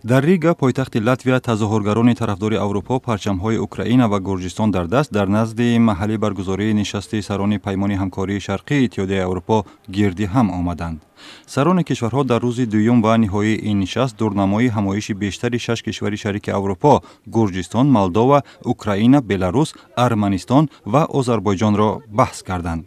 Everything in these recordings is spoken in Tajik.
Дар Рига, пойтахти Латвия, тазоҳургарони тарафдори Аврупо парчамҳои Украина ва Гурҷистон дар даст дар назди маҳалли баргузории нишасти сарони Паймони ҳамкории шарқии Иттиҳодияи Аврупо гирди ҳам омаданд. Сарони кишварҳо дар рӯзи дуюм ва ниҳоии ин нишаст дурнамои ҳамоиши бештари шаш кишвари шарики Аврупо: Гурҷистон, Молдова, Украина, Беларус, Арманистон ва Озарбойҷонро баҳс карданд.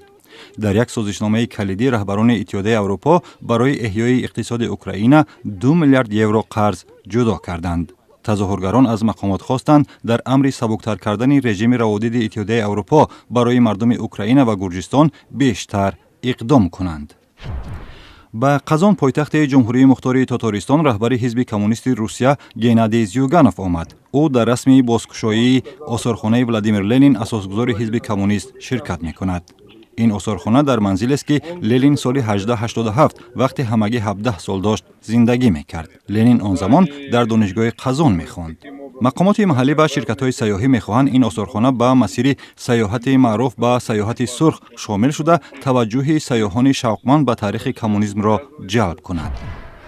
Дар як созишномаи калидӣ раҳбарони Иттиҳодияи Аврупо барои эҳёи иқтисоди Украина 2 миллиард евро қарз ҷудо карданд. Тазоҳургарон аз мақомот хостанд, дар амри сабуктар кардани режими раводиди Иттиҳодияи Аврупо барои мардуми Украина ва Гурҷистон бештар иқдом кунанд. Ба Қазон, пойтахти Ҷумҳурии Мухтори Тотористон, раҳбари Ҳизби Коммунисти Русия Геннадий Зюганов омад. Ӯ дар расми бозкушоии осорхонаи Владимир Ленин, асосгузори Ҳизби Коммунист, ширкат мекунад. Ин осорхона дар манзилест, ки Ленин соли 1887, вақте ҳамагӣ 17 сол дошт, зиндагӣ мекард. Ленин он замон дар Донишгоҳи Қазон мехонд. Мақомоти маҳаллӣ ва ширкатҳои сайёҳӣ мехоҳанд, ин осорхона ба масири сайёҳати маъруф ба сайёҳати сурх шомил шуда, таваҷҷӯҳи сайёҳони шавқманд ба таърихи коммунизмро ҷалб кунад.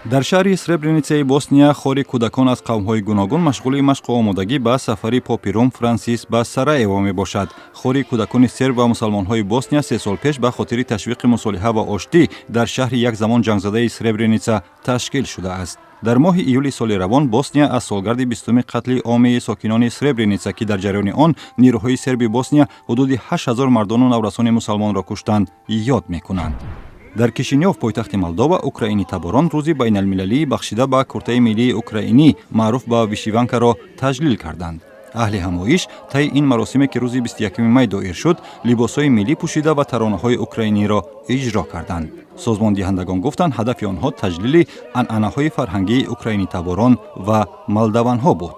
Дар шаҳри Сребреницаи Босния хори кӯдакон аз қавмҳои гуногун машғули машқу омодагӣ ба сафари попи Рум Франсис ба Сараево мебошад. Хори кӯдакони серб ва мусалмонҳои Босния 3 сол пеш ба хотири ташвиқи мусолиҳа ва оштӣ дар шаҳри як замон ҷангзадаи Сребреница ташкил шудааст. Дар моҳи июли соли равон Босния аз солгарди 20-уми қатли оми сокинони Сребреница, ки дар ҷараёни он нирӯҳои серби Босния ҳудуди 8000 мардону наврасони мусалмонро куштанд, ёд мекунанд. Дар Кишинёв, пойтахти Молдова, украинитаборон рӯзи байналмилалии бахшида ба куртаи миллии украинӣ, маъруф ба вишиванкаро, таҷлил карданд. Аҳли ҳамоиш таи ин маросиме, ки рӯзи 21 май доир шуд, либосҳои миллӣ пӯшида ва таронаҳои украиниро иҷро карданд. Созмондиҳандагон гуфтанд, ҳадафи онҳо таҷлили анъанаҳои фарҳангии украинитаборон ва молдаванҳо буд.